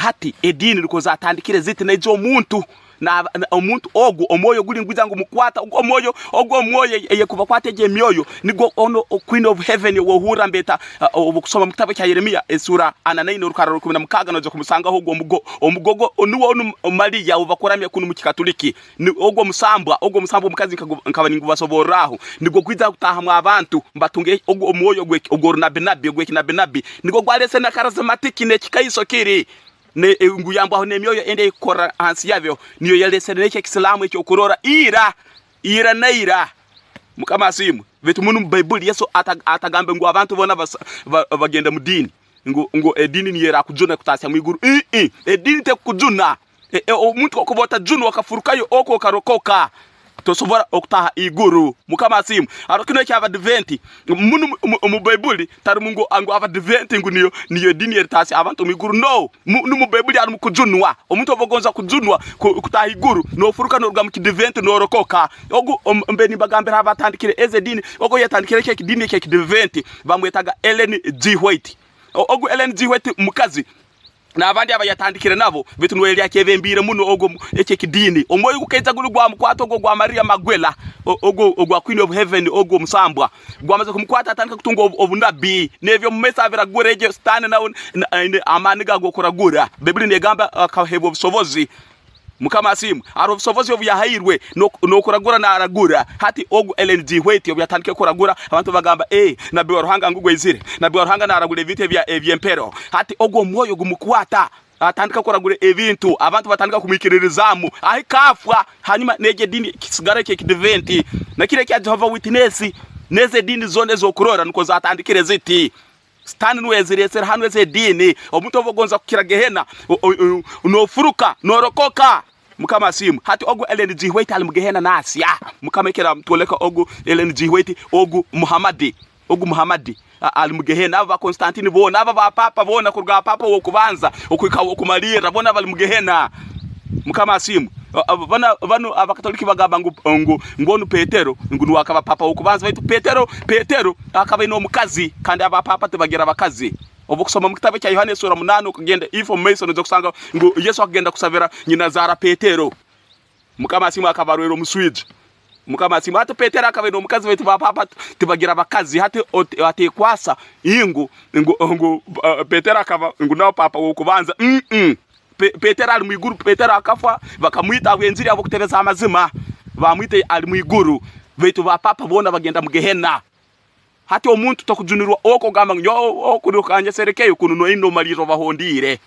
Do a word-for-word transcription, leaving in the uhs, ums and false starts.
Hati ediini nukwo zatandikire ziti, naija omuntu, na, na, omuntu ogu, omwoyo guli ngwija ngumukwata, ogu omwoyo, ogu omwoyo eye-, eyekubakwata egi emyoyo, nigwo onu, o Queen of Heaven ow'ohurra mbeta, uh, obu okusoma mu kitabu kya Yeremiya, esura ana na ina, orukara rwa ikumi na mukaaga, noija kumusangaho ogu omugo-, omugogo, nuwe onu Mariya ou bakuramya kunu mu Kikatuliki. Ni, ogu omusambwa, ogu omusambwa omukazi nkagu-, nkaba ningubasoborraho. Nigwo gwija kutaahamu abantu, mbatunge ogu omwoyo ogwe-, ogw'orunabbi-nabbi, ogw'ekinabbi-nabbi. Nigwo gwalesere na charismatic n'ekikaiso kiri. Ne, e, nguyambwaho n'emyoyo endi eikukorra hansi yabyo. Niyo yalesere n'eki ekisilamu ekyokurora ira, ira na ira. Mukama asiimwe. Baitu munu mu Baibuli Yesu ata-, atagambe ngu abantu boona basa-, ba-, bagende mu diini. Ngu, ngu ediini niyo erakujuna kutaasya mu iguru. Ii, ii. Ediini tekukujuna. E, e, omuntu okuba otajunwa okafurukayo oku okarokoka, tosobora okutaaha iguru. Mukama asiimwe. Haroho kinu eky'Abadiventi. Munu mu, mu, mu Baibuli, tarumu ngu, ngu Abadiventi ngu niyo, niyo ediini eritaasya abantu omu iguru. No. Mu, nu mu Baibuli harumu kujunwa. Omuntu obu ogonza kujunwa, ku, kutaaha iguru, noofuruka nooruga mu Kidiventi, noorokoka. Ogu, om-, mbe nimbagambira abatandikire ezi ediini, ogu yatandikire eki ekidiini eky'Ekidiventi, bamwetaga Ellen G. White. O-, ogu Ellen G. White mukazi, n'abandi aba yatandikire nabo, baitu nuwe yali akyebembiire muno ogu mu-, eki ekidiini. Omwoyo gukaija guli gwamukwata ogu ogwa Maria Magwela, o-, ogu ogwa Queen of Heaven, ogu omusambwa. Gwamaze kumukwata, atandika kutunga obu-, obunabbi. N'eby'omu maiso abiragura, egyo Sitaani nawe na, aine amaani ge ag'okuragura. Baibuli neegamba akaheebwa obusobozi. Mukama asiimwe. Haroho obusobozi obu yahairwe, n'ok-, n'okuragura naaragura. Hati ogu Ellen G. White obu yatandikire kuragura, abantu bagamba, "Eh, nabbi wa Ruhanga ngugu aizire. Nabbi wa Ruhanga naaragura ebintu ebya, eby'empero." Hati ogu omwoyo gumukwata, atandika kuragura ebintu, abantu batandika kumwikiririzaamu. Ahika afa, hanyuma n'egi ediini kisigara eky'Ekidiventi. Na kiri ekya Jehovah Witness, n'ezi ediini zoona ez'okurora nukwo zatandikire ziti. Sitaani nuwe yazireesere hanu ezi ediini. Omuntu obu ogonza kukira Gehena, o-, o-, o-, noofuruka, noorokoka. Mukama asiimwe. Hati ogu Ellen G. White ali mu Gehena naasya. Mukama ekira amutwoleka ogu Ellen G. White, ogu Muhammad. Ogu Muhammad. A-, ali mu Gehena. Abo ba Constantine boona, abo ba Paapa boona, kuruga ha Paapa ow'okubanza okuhika ow'okumalirra, boona bali mu Gehena. Mukama asiimwe. A-, a-, banu, banu Abakatoliki bagamba ngu, ngu, ngu onu Petero, ngu nuwe akaba Paapa w'okubanza. Baitu Petero, Petero akaba aine omukazi, kandi aba Paapa tibagira bakazi. Obu okusoma mu kitabu kya Yohaana esura munaana okugenda ifo omu maiso, noija kusanga ngu Yesu akagenda kusabira nyinazaara Petero. Mukama asiimwe, akaba arwaire omuswija. Mukama asiimwe. Hati Petero akaba aine omukazi, baitu ba Paapa tibagira bakazi. Hati ot-, atekwasa, ingu, ngu, ngu, uh, Petero akaba, ngu nawe Paapa w'okubanza. Mm-mm. Pe-, Petero ali mu iguru, Petero akafa, bakamwita habw'enjiri, habw'okutebeza amazima. Bamwita ali mu iguru. Baitu ba Paapa boona bagenda mu Gehena. Hati omuntu tokujunirwa oku ogamba ngu, "Nyowe oku nyowe kanyeserekeyo, kunu noina omalirra obahondiire."